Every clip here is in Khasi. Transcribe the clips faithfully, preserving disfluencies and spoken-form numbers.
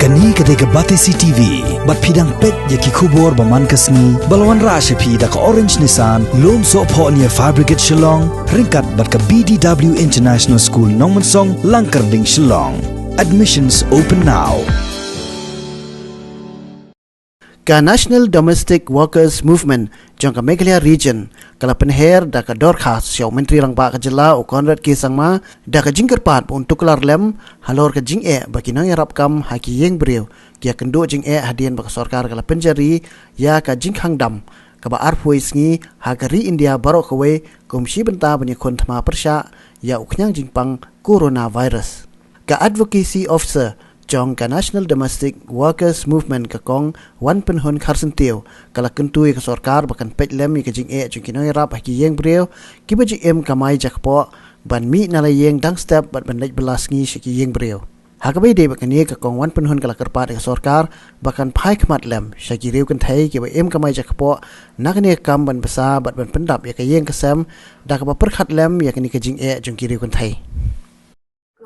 Kane ka dei ka Batesi T V, bad phi dang peit ïa ki khubor ba man ka sngi, ba la wanrah sha phi da ka Orange Nissan, Lumsohphoh near Fire Brigade Shillong, ryngkat bad ka B D W International School Nongmensong, Langkyrding, Shillong. Admissions open now. Ka National Domestic Workers Movement jong ka Meghalaya Region ka la pynher da ka dorkhas sha u Myntri Rangbah ka jylla u Conrad K Sangma da ka jingkyrpad ba un tuklar lem halor ka jingeh ba ki nongïarap kam ha ki ïing briew ki ïakynduh jingeh hadien ba ka sorkar ka la pynjari ïa ka jingkhang dam kaba arphew sngi ha ka ri India baroh kawei kum shi bynta ban ïakhun thma pyrshah ïa u khñiang jingpang coronavirus. Ka Advocacy Officer jong ka National Domestic Workers Movement ka Kong Wanpynhun Kharsyntiew ka la kyntu ïa ka sorkar ba kan peit lem ïa ka jingeh jong ki nongïarap ha ki ïing briew kiba ju im kamai jakpoh ban mih na la ïing dang step bad ban leit bylla sngi sha ki ïing briew. Ha kaba ïadei bad kane ka Kong Wanpynhun ka la kyrpad ïa ka sorkar ba kan phai khmat lem sha ki riew kynthei kiba im kamai jakpoh na kane ka kam ban bsa bad ban pyndap ïa ka ïing ka sem da kaba pyrkhat lem ïa kane ka jingeh jong ki riew kynthei.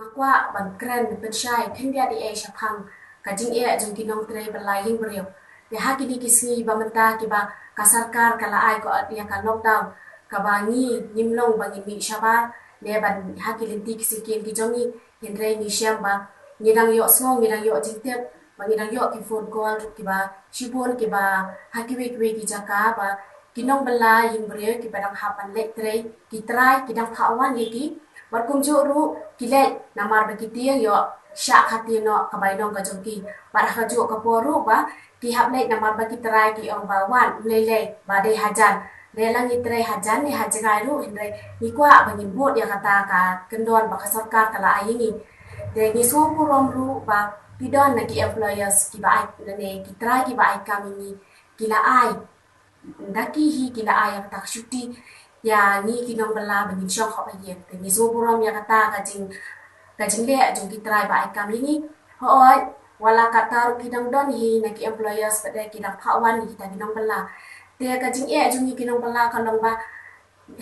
Nga kwah ban kren pynshai khyndiat ïa shaphang ka jingeh jong ki nongtrei bylla ïing briew. Te ha kine ki sngi ba mynta kiba ka sorkar ka la ai ko ïa ka lockdown kaba ngi ngim long ba ngin mih shabar ne ban ha ki lynti ki syngkien ki jong ngi, hynrei ngi shem ba ngi dang ïohsngew, ngi dang ïoh jingtip ba ngi dang ïoh ki phone call kiba shibun kiba ha kiwei kiwei ki jaka ba ki nongbylla ïing briew kiba dang hap ban leit trei ki trai ki dang phah wan ïa ki. Bad kumjuh ruh ki leit namar ba ki tieng ïoh shah khatien noh ka bainong ka jong ki. Bad ha kajuh ka por ruh ba ki hap leit namar ba ki trai ki ong ba wan lei lei ba dei hajan. Lei la ngi trei hajan ne hajngai ruh, hynrei ngi kwah ba ngin bud ïa kata ka kyndon ba ka sorkar ka la ai ïa ngi. Te ngi sngewburom ruh ba ki don na ki employers kiba ai, ne ki trai kiba ai kam ïa ngi, ki la ai da ki hi ki la ai ïa kata ka shuti ïa ngi ki nongbylla ba ngin shong khop ha ïing. Te ngi sngewburom ïa kata ka jing, ka jingleh jong ki trai ba ai kam ïa ngi. Hooid, wat la katta ruh ki dang don hi na ki employers pat de ki dang phah wan ïa kita ki nongbylla. Te ka jingeh jong ngi ki nongbylla ka long ba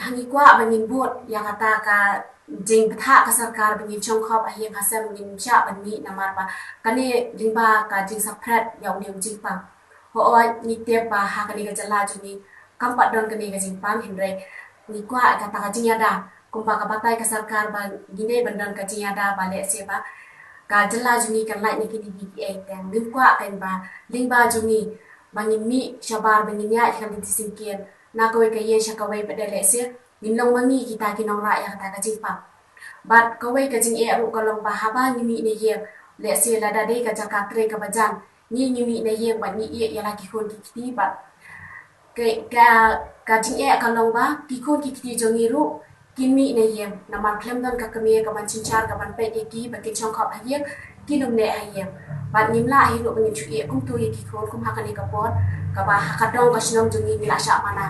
ha ngi kwah ba ngin bud ïa kata ka jingbthah ka sorkar ba ngin shong khop ha ïing ha sem, ngin shah ban mih namar ba kane lyngba ka jingsaphriang ïa une u jingpang. Hooid, ngi tip ba ha kane ka jylla jong ngi kam pat don kane ka jingpang, hynrei ngi kwah kata ka jingïada kumba ka batai ka sorkar ba ngin dei ban don ka jingïada ba lehse ba ka jylla jong ngi kan lait na kine ki kiei. Te ngim kwah kein ba lyngba jong ngi ba ngin mih shabar ba ngin ïaid ha ka lynti syngkien na kawei ka ïing sha kawei pat de, lehse ngin long ma ngi kita ki nongrah ïa kata ka jingpang. Bad kawei ka jingeh ruh ka long ba haba ngi mih na ïing, lehse lada dei ka jaka trei kaba jan, ngi ngi mih na ïing bad ngi ïeh ïa la ki khun ki kti bad ka, ka, ka jingeh ka long ba ki khun ki kti jong ngi ruh kin mih na ïing namar khlem don ka kmie kaban synshar kaban peit ïa ki ba kin shong khop ha ïing, kin ym neh ha ïing. Bad ngim lah hi ruh ba ngin shu ïeh kumto ïa ki khun kum ha kane ka por kaba ha ka dong ka shnong jong ngi ngi la shah mana,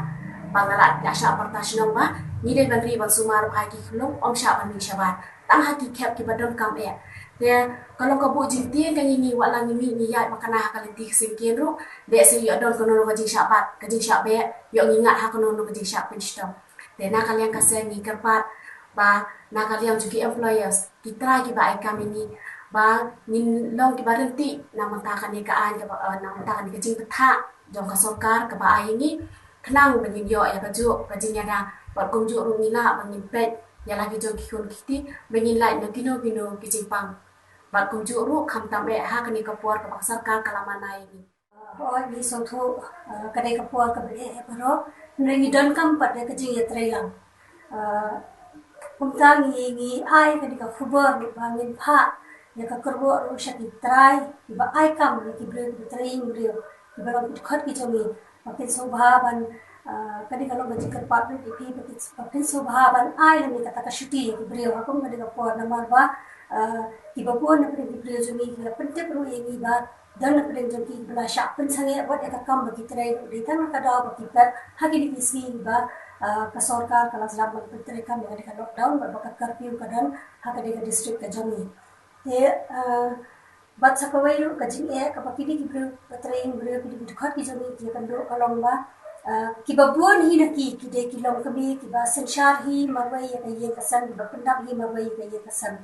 ba nga la, la shah pyrta shnong ba ngi dei ban ri ban sumar ba ha ki khlum ym shah ban mih shabar, tang ha ki khep kiba donkam eh. Te ka long ka buh jingtieng ka ïa ngi, wat la ngi mih ngi ïaid makna ha ka lynti ka syngkien ruh, lehse ïoh don kano kano ka jingshah bat ka jingshah beh, ïoh ngi ngat ha kano kano ka jingshah pynshitom. Te na ka liang ka seng ngi kyrpad ba na ka liang jong ki employers, ki trai kiba ai kam ïa ngi, ba ngin long kiba ryntih na bynta kane ka aiñ kaba, eh, na bynta kane ka jingbthah jong ka sorkar kaba ai ïa ngi, khnang ba ngin ïoh ïa kajuh ka jingïada bad kumjuh ruh ngi lah ba ngin peit ïa la ki jong ki khun ki kti ba ngin lait na kino kino ki jingpang. Bad kumjuh ruh khamtam eh ha kane ka por kaba ka sorkar ka la mana ïa ngi. Hooid, ngi sngewthuh, eh, ka dei ka por kaba eh eh baroh, hynrei ngi donkam pat de ka jingïatreilang. Eh, kumta ngi, ngi ai kane ka khubor ba ngin phah ïa ka kyrwoh ruh sha ki trai kiba ai kam ïa ki briew kiba trei ïing briew kiba long ki dkhot ki jong ngi, ba kin sngewbha ban, eh, kane ka long ka jingkyrpad ruh ïa phi ba kin, ba kin sngewbha ban ai lem ïa kata ka shuti ïa ki briew ha kum kane ka por namar ba, eh, kiba bun na pdeng ki briew jong ngi ki la pyntip ruh ïa ngi ba don na pdeng jong ki ba la shah pynsangeh wat ïa ka kam ba ki trei ruh dei tang ka daw ba ki pep ha kine ki sngi ba, ah, ka sorkar ka la sdang ban pyntreikam ïa ka dei ka lockdown bad ba ka curfew ka don ha ka dei ka district ka jong ngi. Te, ah, bad sa kawei ruh ka jingeh kaba kine ki briew ba trei ïing briew, kine ki dkhot ki jong ngi ki ïakynduh ka long ba, ah, kiba bun hi na ki ki dei ki longkmie kiba synshar hi marwei ïa ka ïing ka sem, kiba pyndap hi marwei ïa ka ïing ka sem.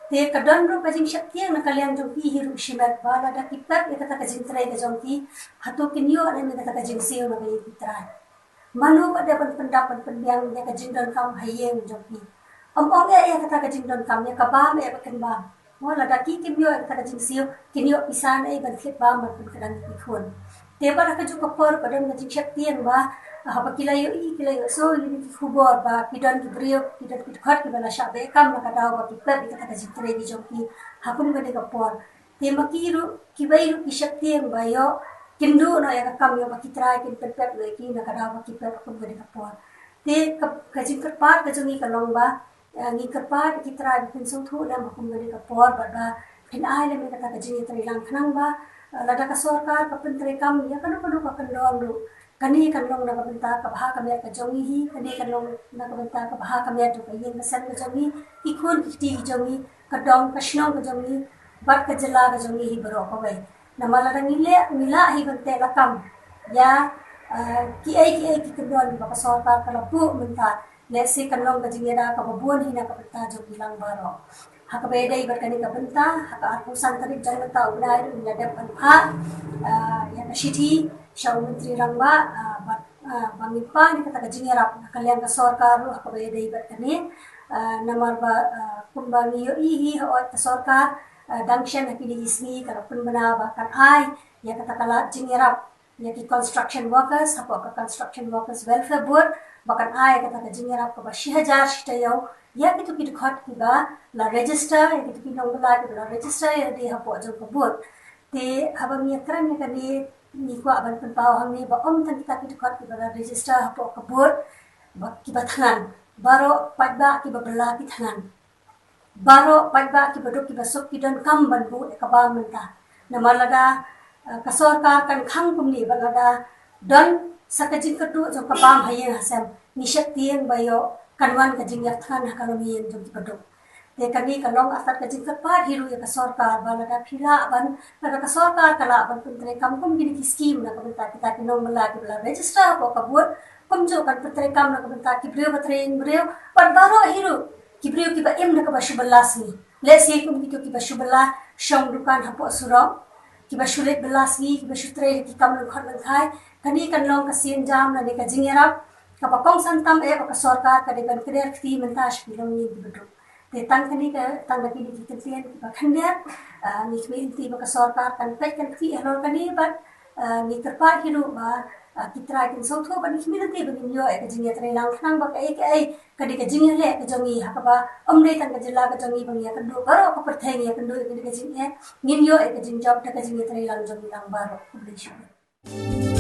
Te ka don ruh ka jingsheptieng na ka liang jong ki hi ruh shimet ba lada ki pep ïa kata ka jingtrei ka jong ki, hato kin ïoh ne em ïa kata ka jingsiew na ka ïing ki trai. Mano ba dei ban pyndap ban pynbiang ïa ka jingdonkam ha ïing jong ki. Ym ong eh ïa kata ka jingdonkam, ïa ka bam eh ba kin bam. Mo, lada ki kim ïoh ïa kata ka jingsiew, kin ïoh pisa naei ban thied bam ban pynkdang ïa ki khun. Te bad ha kajuh ka por ka don ka jingsheptieng ba, ah, haba ki la ïohi, ki la ïohsngew ïa ki khubor ba ki don ki briew, ki don ki dkhot kiba la shah beh kam na ka daw ba ki pep ïa kata ka jingtrei ki jong ki ha kum kane ka por. Te ma ki ruh, kiwei ruh ki sheptieng ba ïoh kynduh noh ïa ka kam ïoh ba ki trai kin pynpep noh ïa ki na ka daw ba ki pep ha kum kane ka por. Te ka, ka jingkyrpad ka jong ngi ka long ba, eh, ngi kyrpad ïa ki trai ba kin sngewthuh lem ha kum kane ka por bad ba phin ai lem ïa kata ka jingïatreilang khnang ba, eh, lada ka sorkar ka pyntreikam ïa kano kano ka kyndon ruh, kane kan long na ka bynta ka bha ka miat ka jong ngi hi, kane kan long na ka bynta ka bha ka miat jong ka ïing ka sem ka jong ngi, ki khun ki kti ki jong ngi, ka dong ka shnong ka jong ngi, bad ka jylla ka jong ngi hi baroh kawei. Namar lada ngi leh, ngi lah hi ban teh lakam ïa, eh, kiei kiei ki kyndon ba ka sorkar ka la buh mynta. Lehse kan long ka jingïada kaba bun hi na ka bynta jong ngi lang baroh. Ha kaba ïadei bad kane ka bynta, ha ka arphew san tarik jong mynta u bnai ruh ngi la dep ban phah, ah, ïa ka shithi sha u Myntri Rangbah, ah, bad, ah, ba ngin pan ïa kata ka jingïarap na ka liang ka sorkar ruh ha kaba ïadei bad kane, ah, namar ba, ah, kumba ngi ïohi hi, hooid ka sorkar, ah, dang shen ha kine ki sngi ka la pynbna ba kan ai ïa kata ka lad jingïarap ïa ki construction workers hapoh ka Construction Workers Welfare Board, ba kan ai kata ka jingïarap kaba shi hajar shi taïew ïa kito ki dkhot kiba la register, ïa kito ki nongbylla kiba la register ïalade hapoh jong ka board. Te haba ngi ïakren ïa kane, ngi kwah ban pynpaw hangne ba ym tang kita ki dkhot kiba la register hapoh ka board ba kiba thngan, baroh paidbah kiba bylla ki thngan. Baroh paidbah kiba duk kiba suk ki donkam ban buh ïa ka bam mynta. Namar lada, eh, ka sorkar kan khang kumne bad lada don sa ka jingkyrduh jong ka bam ha ïing ha sem, ngi sheptieng ba ïoh kan wan ka jingïathngan ha ka longïing jong kiba duk. Te kane ka long artat ka jingkyrpad hi ruh ïa ka sorkar ba lada phi lah ban, lada ka sorkar ka lah ban pyntreikam kum kine ki skim na ka bynta kita ki nongbylla kiba la register hapoh ka board, kumjuh kan pyntreikam na ka bynta ki briew ba trei ïing briew, bad baroh hi ruh ki briew kiba im da kaba shu bylla sngi. Lehse kum kito kiba shu bylla shong dukan hapoh surok, kiba shu leit bylla sngi, kiba shu trei ki kam lyngkhot lyngkhai. Kane kan long ka sienjam lane ka jingïarap kaba kongsan tam eh ba ka sorkar ka dei ban kner kti mynta sha ki longïing kiba duk. Te tang kane ka, tang da kine ki kyntien kiba khyndiat, ah, ngi khmih lynti ba ka sorkar kan peit kan khmih halor kane bad, ah, ngi kyrpad hi ruh ba, ah, ki trai kin sngewthuh bad ngi khmih lynti ba ngin ïoh ïa ka jingïatreilang khnang ba kaei kaei ka dei ka jingïaleh ka jong ngi ha kaba ym dei tang ka jylla ka jong ngi ba ngi ïakynduh, baroh ka pyrthei ngi ïakynduh ïa ka dei ka jingeh, ngin ïoh ïa ka jingjop da ka jingïatreilang jong ngi lang baroh. Khublei shibun.